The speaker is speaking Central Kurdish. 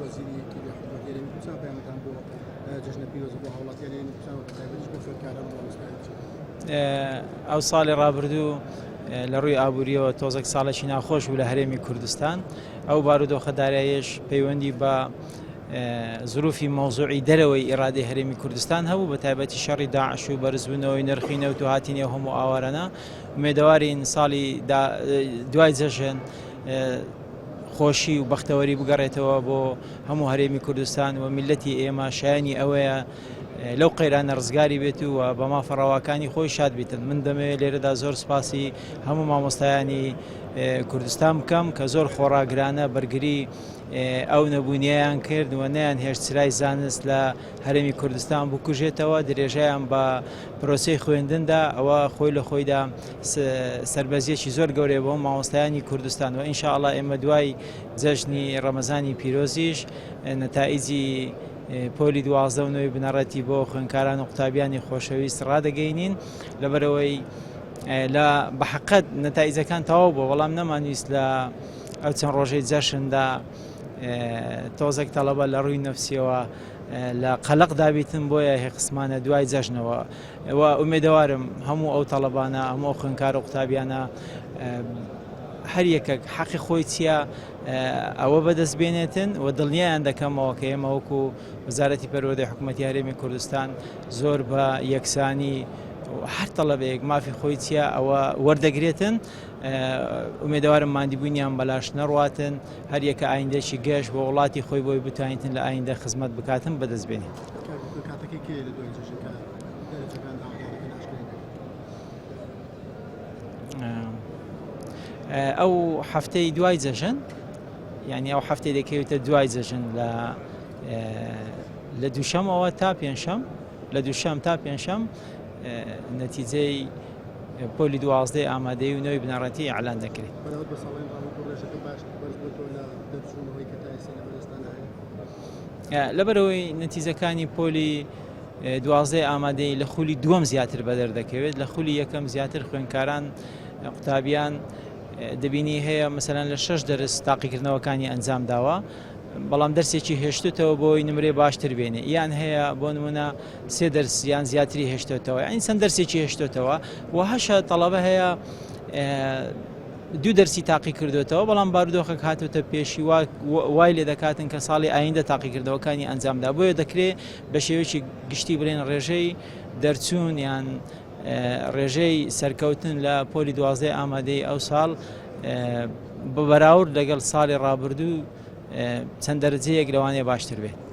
وەزیری یەکی لە حکومەتی هەرێمی کوردستان پەیامتان بۆ جەژنە پیرۆزە بۆ هاوڵاتیانی هەرێمی کوردستان و بەتایبەتیش بۆ خوێندکاران و مامۆستایان چییە؟ ئەو ساڵی ڕابردوو لە ڕووی ئابووریەوە تۆزێک ساڵێکی ناخۆش بوو لە هەرێمی کوردستان ئەو بارودۆخە داراییەش پەیوەندی بە زروفی مەوزوعی دەرەوەی ئیرادەی هەرێمی کوردستان هەبوو بە تایبەتی شەڕی داعش و بەرزبوونەوەی نرخی نەوت و هاتینی ئەو هەموو ئاوارانە ئومێدەوارین ساڵی دوای جەژن خۆشی و بەختەوەری بگەڕێتەوە بۆ هەموو هەرێمی کوردستان و میللەتی ئێمە شایانی ئەوەیە لەو قەیرانە ڕزگاری بێت و بە مافە ڕەواکانی خۆی شاد بیتن من دەمەوێت لێرەدا زۆر سپاسی هەموو مامۆستایانی کوردستان بکەم کە زۆر خۆڕاگرانە بەرگری ئەو نەبوونیان کرد و نەیان هێشت چرای زانست لە هەرێمی کوردستان بکوژێتەوە درێژەیان بە پرۆسەی خوێندندا ئەوە خۆی لە خۆیدا سەربەرزیەکی زۆر گەورەیە بۆ مامۆستایانی کوردستان و ئینشاءاللە ئێمە دوای جەژنی ڕەمەزانی پیرۆزیش نەتائیجی پۆلی 12 و نۆی بنەڕەتی بۆ خوێندکاران و قوتابیانی خۆشەویست ڕادەگەینین لەبەرەوەی لە بەحقەت نەتائیجەکان تەواو بووە بەڵام نەمانویست لە ئەو چەند ڕۆژەی جەشندا تۆزێک تەڵەبە لە ڕووی نەفسیەوە لە قەلەق دابیتن بۆیە هێقسمانە دوای جەژنەوە و ئومێدەوارم هەموو ئەو تەڵەبانە هەموو ئەو خوێندکار و قوتابیانە هەر یەکەک حەقی خۆی چییە ئەوە بەدەست بێنێتن و دڵنیایان دەکەمەوە کە ئێمە وەکو وەزارەتی پەروەردەی حکوومەتی هەرێمی کوردستان زۆر بە یەکسانی هەر تەڵەبەیەک مافی خۆی چییە ئەوە وەردەگرێتن ئومێدەوارم ماندیبوونیان بەلاش نەڕواتن هەر یەکە ئایندەکی گەش بۆ وڵاتی خۆی بۆی بتوانیتن لە ئایندە خزمەت بکاتن بەدەست بێنێت. کاتەکەی کێ لە دوای جەژن کە دەرەجەکان داواکاریەکان ئاشکرای دەکەن؟ ئەو هەفتەی دوای جەژن یعنی ئەو هەفتەی دەکەوێتە دوای جەژن لە لە دووشەمەوە تا پێنجشەم لە دووشەم تا پێنجشەم نەتیجەی پۆلی دوازدەی ئامادەی و نەوەی بنەڕەتی ئیعلان دەکرێت. بەراورد بە ساڵانی ڕابردوو ڕێژەکە باش بەرزبووەتەوە لە دەرچوونەوەی کە تا ئێستا لە بەرزستاندا هەیە؟ لەبەرئەوەی نەتیجەکانی پۆلی دوازدەی ئامادەی لە خولی دووەم زیاتر بەدەر دەکەوێت لە خولی یەکەم زیاتر خوێندکاران قوتابیان دەبینی هەیە مەسەلەن لە شەش دەرس تاقیکردنەوەکانی ئەنجام داوە بەڵام دەرسێکی هێشتتەوە بۆی نمرەی باشتر بێنێ یان هەیە بۆ نمونە سێ دەرس یان زیاتری هێشتێتەوە یانی چەند دەرسێکی هێشتێتەوە و هەشە تەڵەبە هەیە دوو دەرسی تاقی کردوێتەوە بەڵام بارودۆخێک هاتوتە پێشی وای لێ دەکاتن کە ساڵی ئایندە تاقیکردنەوەکانی ئەنجامدا بۆیە دەکرێت بە شێوەیەکی گشتی بڵێن ڕێژەی دەرچوون یان ڕێژەی سەرکەوتن لە پۆلی دوازدەی ئامادەی ئەو ساڵ بە بەراورد لەگەڵ ساڵی ڕابردوو چەند دەرەجەیەک لەوانەیە باشتر بێت.